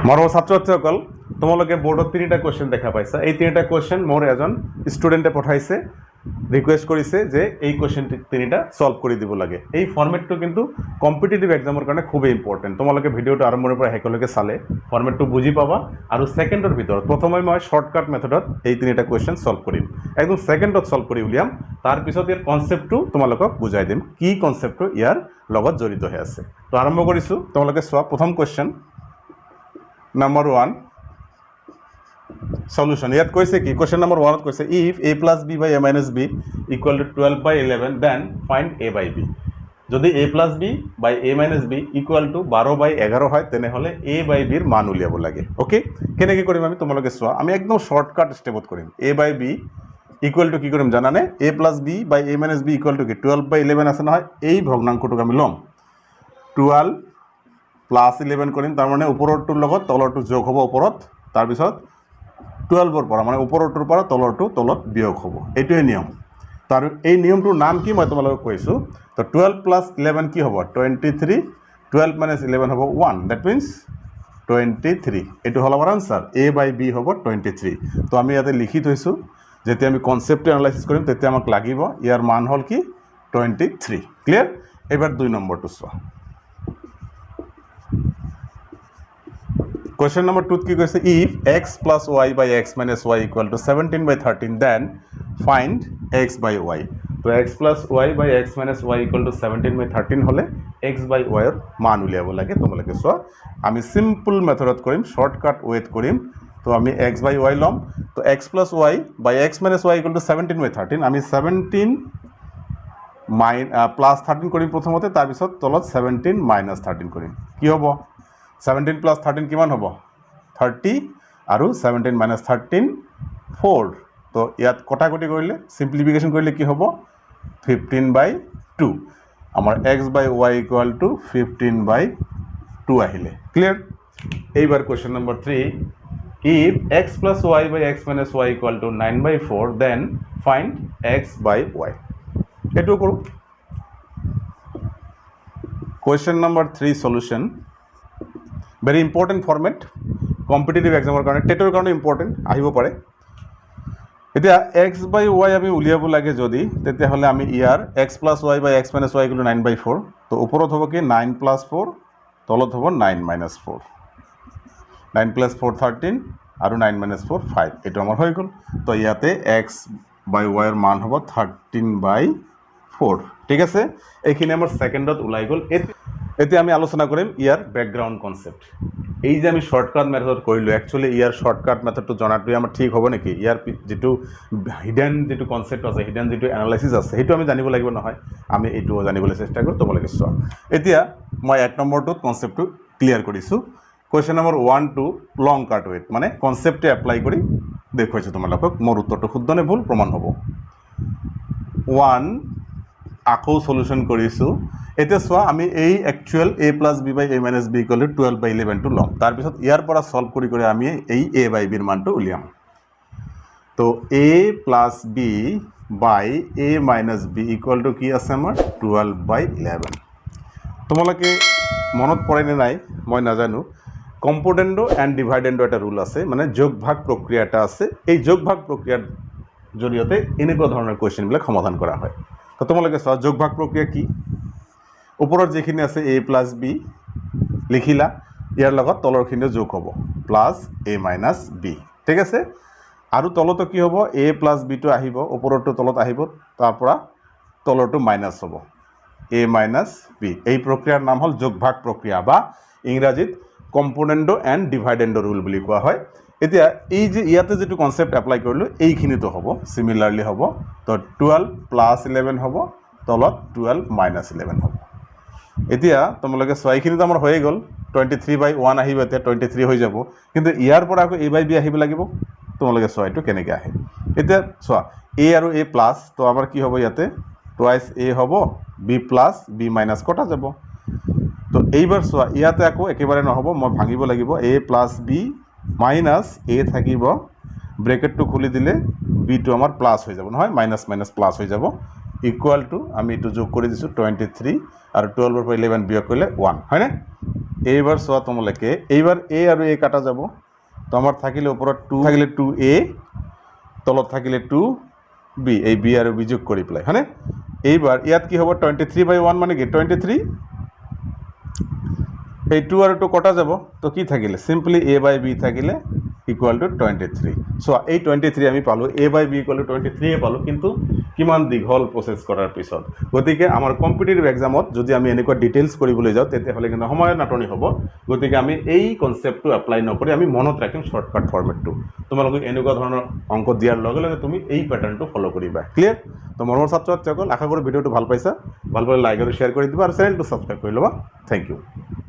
মৰমৰ ছাত্ৰ ছাত্ৰীসকল, তোমালোকে বৰ্ডত তিনিটা কুৱেশ্যন দেখা পাইছা। এই তিনিটা কুৱেশ্যন মোৰ এজন ষ্টুডেণ্টে পঠাইছে, ৰিকুৱেষ্ট কৰিছে যে এই কুৱেশ্যন তিনিটা ছল্ভ কৰি দিব লাগে। এই ফৰ্মেটটো কিন্তু কম্পিটিটিভ এক্সামৰ কাৰণে খুবেই ইম্পৰ্টেণ্ট। তোমালোকে ভিডিঅ'টো আৰম্ভণিৰ পৰা শেষলৈকে চালে ফৰ্মেটটো বুজি পাবা। আৰু ছেকেণ্ডৰ ভিতৰত প্ৰথমে মই শ্বৰ্টকাট মেথডত এই তিনিটা কুৱেশ্যন ছল্ভ কৰিম, একদম ছেকেণ্ডত ছল্ভ কৰি উলিয়াম। তাৰপিছত ইয়াৰ কনচেপ্টটো তোমালোকক বুজাই দিম, কি কনচেপ্টটো ইয়াৰ লগত জড়িত হৈ আছে। তো আৰম্ভ কৰিছোঁ, তোমালোকে চোৱা। প্ৰথম কুৱেশ্যন নম্বৰ 1 সলিউশন। ইয়াত কৈছে কি? কুৱেশ্যন নম্বৰ 1ত কৈছে, if a plus b by a minus b equal to 12 by 11, then find a by b। যদি a plus b by a minus b equal to 12 by 11 হয়, তেনেহ'লে এ বাই বিৰ মান উলিয়াব লাগে। অ'কে, কেনেকৈ কৰিম আমি? তোমালোকে চোৱা, আমি একদম শ্বৰ্টকাট ষ্টেপত কৰিম। A by b equal to কি কৰিম জানানে? A plus b by a minus b equal to কি? 12 বাই 11 আছে নহয়? এই ভগ্নাংশটোক আমি ল'ম, 12 প্লাছ 11 কৰিম। তাৰমানে ওপৰটোৰ লগত তলৰটো যোগ হ'ব ওপৰত, তাৰপিছত 12ৰ পৰা, মানে ওপৰটোৰ পৰা তলৰটো তলত বিয়োগ হ'ব। এইটোৱে নিয়ম। তো আৰু এই নিয়মটোৰ নাম কি মই তোমালোকক কৈছোঁ। তো 12 প্লাছ 11 কি হ'ব? 23। 12 মাইনাছ 11 হ'ব 1, that means 23। এইটো হ'ল আমাৰ আনচাৰ। এ বাই বি হ'ব 23। তো আমি ইয়াতে লিখি থৈছোঁ, যেতিয়া আমি কনচেপ্টটো এনালাইচিছ কৰিম তেতিয়া আমাক লাগিব। ইয়াৰ মান হ'ল কি? 23। ক্লিয়াৰ? এইবাৰ দুই নম্বৰটো চোৱা। কুৱেশ্যন নম্বৰ 2ত কি কৈছে? If x plus y by x minus y equal to 17 by 13, then find x by y। তো x plus y by x minus y equal to 17 by 13 হ'লে এক্স বাই ৱাইৰ মান উলিয়াব লাগে। তোমালোকে চোৱা, আমি চিম্পল মেথডত কৰিম, শ্বৰ্টকাট ৱেত কৰিম। তো আমি এক্স বাই ৱাই ল'ম। তো x plus y by x minus y equal to 17 by 13। আমি 17 প্লাছ 13 কৰিম প্ৰথমতে, তাৰপিছত তলত 17 মাইনাছ 13 কৰিম। কি হ'ব? 17 প্লাছ 13 কিমান হ'ব? 30। আৰু 17 মাইনাছ 13 4। তো ইয়াত কটাকটি কৰিলে, চিম্প্লিফিকেশ্যন কৰিলে কি হ'ব? 15 বাই 2। আমাৰ x by y equal to 15 by 2 আহিলে। ক্লিয়াৰ? এইবাৰ question number 3। If x plus y by x minus y equal to 9 by 4, then find x by y। এইটোও কৰোঁ। Question number 3 solution, very important format competitive এক্সামৰ কাৰণে, টেটৰ কাৰণে important আহিব পাৰে। এতিয়া এক্স বাই ৱাই আমি উলিয়াব লাগে যদি, তেতিয়াহ'লে আমি ইয়াৰ x plus y by x minus y equal 9 by 4। তো ওপৰত হ'ব কি? নাইন প্লাছ ফ'ৰ, তলত হ'ব 9 minus 4। 9 plus 4 13 আৰু 9 মাইনাছ 4 5। এইটো আমাৰ হৈ গ'ল। তো ইয়াতে এক্স বাই ৱাইৰ মান হ'ব 13 বাই 4। ঠিক আছে, এইখিনি আমাৰ ছেকেণ্ডত ওলাই গ'ল। এতিয়া আমি আলোচনা কৰিম ইয়াৰ বেকগ্ৰাউণ্ড কনচেপ্ট। এই যে আমি শ্বৰ্টকাট মেথডত কৰিলোঁ, একচুৱেলি ইয়াৰ শ্বৰ্টকাট মেথডটো জনাটোৱে আমাৰ ঠিক হ'ব নেকি? ইয়াৰ যিটো হিডেন যিটো কনচেপ্ট আছে, হিডেন যিটো এনালাইচিছ আছে, সেইটো আমি জানিব লাগিব নহয়? আমি এইটোও জানিবলৈ চেষ্টা কৰোঁ। তোমালোকে চোৱা, এতিয়া মই এক নম্বৰটোত কনচেপ্টটো ক্লিয়াৰ কৰিছোঁ। কুৱেশ্যন নম্বৰ 1টো লং কাট ৱেত, মানে কনচেপ্টে এপ্লাই কৰি দেখুৱাইছোঁ তোমালোকক। মোৰ উত্তৰটো শুদ্ধ নে ভুল প্ৰমাণ হ'ব। 1 আকৌ চলিউশ্যন কৰিছোঁ। এতিয়া চোৱা, আমি এই actual a plus b by a minus b equal to 12 by 11টো ল'ম। তাৰপিছত ইয়াৰ পৰা ছল্ভ কৰি কৰি আমি এই এ বাই বিৰ মানটো উলিয়াম। তো a plus b by a minus b equal to কি আছে আমাৰ? 12 বাই 11। তোমালোকে মনত পৰেনে নাই মই নাজানো, কম্পোনেণ্ডো এণ্ড ডিভাইডেণ্ডো এটা ৰুল আছে, মানে যোগ ভাগ প্ৰক্ৰিয়া এটা আছে। এই যোগ ভাগ প্ৰক্ৰিয়াৰ জৰিয়তে এনেকুৱা ধৰণৰ কুৱেশ্যনবিলাক সমাধান কৰা হয়। তো তোমালোকে চোৱা, যোগ ভাগ প্ৰক্ৰিয়া কি? ওপৰত যিখিনি আছে এ প্লাছ বি লিখিলা, ইয়াৰ লগত তলৰখিনিও যোগ হ'ব, প্লাছ এ মাইনাছ বি। ঠিক আছে? আৰু তলতো কি হ'ব? এ প্লাছ বিটো আহিব, ওপৰৰটো তলত আহিব, তাৰ পৰা তলৰটো মাইনাছ হ'ব, এ মাইনাছ বি। এই প্ৰক্ৰিয়াৰ নাম হ'ল যোগ ভাগ প্ৰক্ৰিয়া বা ইংৰাজীত কম্পনেণ্ডো এণ্ড ডিভাইডেণ্ডো ৰুল বুলি কোৱা হয়। এতিয়া এই যে ইয়াতে যিটো কনচেপ্ট এপ্লাই কৰিলোঁ, এইখিনিতো হ'ব, চিমিলাৰলি হ'ব। তো 12 প্লাছ 11 হ'ব, তলত 12 মাইনাছ 11 হ'ব। এতিয়া তোমালোকে চোৱা, এইখিনিতো আমাৰ হৈয়ে গ'ল, 23 বাই 1 আহিব। এতিয়া 23 হৈ যাব, কিন্তু ইয়াৰ পৰা আকৌ এ বাই বি আহিব লাগিব। তোমালোকে চোৱা, এইটো কেনেকৈ আহে। এতিয়া চোৱা, এ আৰু এ প্লাছ, তো আমাৰ কি হ'ব ইয়াতে? টুৱাইছ এ হ'ব, বি প্লাছ বি মাইনাছ কটা যাব। তো এইবাৰ চোৱা, ইয়াতে আকৌ একেবাৰে নহ'ব, মই ভাঙিব লাগিব। A plus b minus a থাকিব, ব্ৰেকেটটো খুলি দিলে বিটো আমাৰ প্লাছ হৈ যাব নহয়? মাইনাছ মাইনাছ প্লাছ হৈ যাব। ইকুৱেল টু আমি এইটো যোগ কৰি দিছোঁ 23 আৰু 12ৰ পৰা 11 বিয়োগ কৰিলে ওৱান, হয়নে? এইবাৰ চোৱা তোমালোকে, এইবাৰ এ আৰু এ কাটা যাব। তো আমাৰ থাকিলে ওপৰত টু, থাকিলে টু এ, তলত থাকিলে টু বি, এই বি আৰু বি যোগ কৰি পেলাই, হয়নে? এইবাৰ ইয়াত কি হ'ব? 23 বাই ওৱান মানে কি? 23। এই টু আৰু টু কটা যাব। তো কি থাকিলে? চিম্পলি এ বাই বি থাকিলে, ইকুৱেল টু 23। চোৱা, এই 23 আমি পালোঁ, a by b equal to 23য়ে পালোঁ, কিন্তু কিমান দীঘল প্ৰচেছ কৰাৰ পিছত। গতিকে আমাৰ কম্পিটিটিভ এক্সামত যদি আমি এনেকুৱা ডিটেইলছ কৰিবলৈ যাওঁ, তেতিয়াহ'লে কিন্তু সময়ৰ নাটনি হ'ব। গতিকে আমি এই কনচেপ্টটো এপ্লাই নকৰি আমি মনত ৰাখিম শ্বৰ্টকাট ফৰ্মেটটো। তোমালোকক এনেকুৱা ধৰণৰ অংক দিয়াৰ লগে লগে তুমি এই পেটাৰ্ণটো ফ'ল' কৰিবা। ক্লিয়াৰ? তো মৰমৰ ছাত্ৰ ছাত্ৰীসকল, আশা কৰোঁ ভিডিঅ'টো ভাল পাইছা। ভাল পালে লাইক আৰু শ্বেয়াৰ কৰি দিবা আৰু চেনেলটো ছাবস্ক্ৰাইব কৰি ল'বা। Thank you.